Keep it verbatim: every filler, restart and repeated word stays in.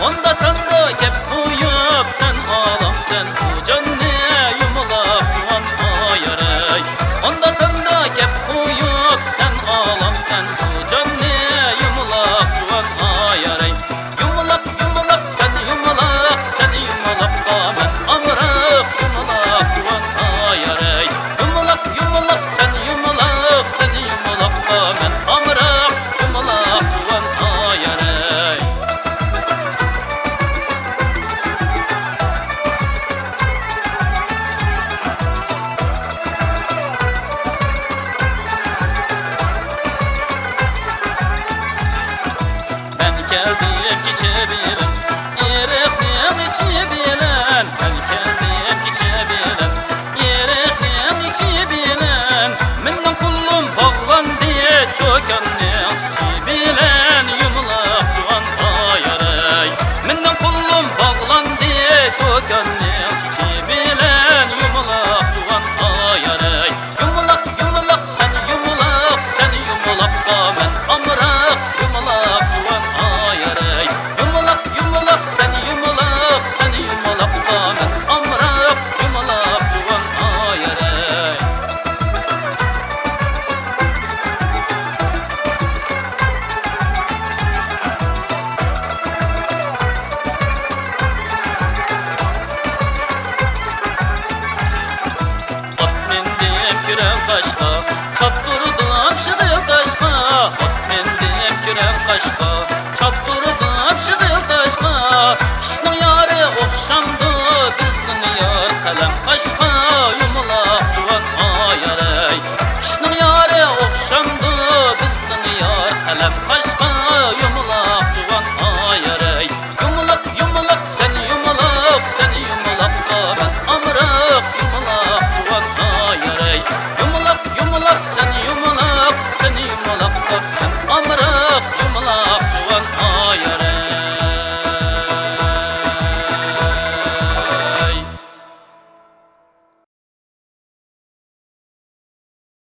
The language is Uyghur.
ئاندا ساندا كەپ قويۇپ سەن ئالامسەن بۇ جاننى يۇمىلاق جۇۋان ئاياراي. ئاندا ساندا كەپ قويۇپ سەن ئالامسەن بۇ جاننى يۇمىلاق جۇۋان ئاياراي. يۇمىلاق، يۇمىلاق، سەن يۇمىلاق، سەن يۇمىلاققا مەن ئامراق، يۇمىلاق جۇۋان ئاياراي. يۇمىلاق، يۇمىلاق، سەن يۇمىلاق، سەن يۇمىلاققا مەن ئامراق، يۇمىلاق جۇۋان ئاياراي. مەن كەلدىم كېچە بىلەن، ئېرىقنىڭ ئىچى بىلەن. مەن كەلدىم كېچە بىلەن، ئېرىقنىڭ ئىچى بىلەن. مېنىڭ قولۇم باغلاندى چوكاننىڭ چېچى بىلەن، يۇمىلاق جۇۋان ئاياراي. مېنىڭ قولۇم باغلاندى چوكاننىڭ چېچى بىلەن، يۇمىلاق جۇۋان ئاياراي. يۇمىلاق، يۇمىلاق، سەن يۇمىلاق، سەن يۇمىلاققا مەن ئامراق، يۇمىلاق جۇۋان ئاياراي. يۇمىلاق، يۇمىلاق، سەن يۇمىلاق، سەن يۇمىلاققا مەن ئامراق، يۇمىلاق جۇۋان ئاياراي. ئات مىندىم كۈرەڭ قاشقا، چاپتۇردۇم شېغىل تاشقا. ئات مىندىم كۈرەڭ قاشقا، چاپتۇردۇم شېغىل تاشقا. ئىشنىڭ يارى ئوخشامدۇ بىزنىڭ يار قەلەم قاشقا، يۇمىلاق جۇۋان ئاياراي. ئىشنىڭ يارى ئوخشامدۇ بىزنىڭ يار قەلەم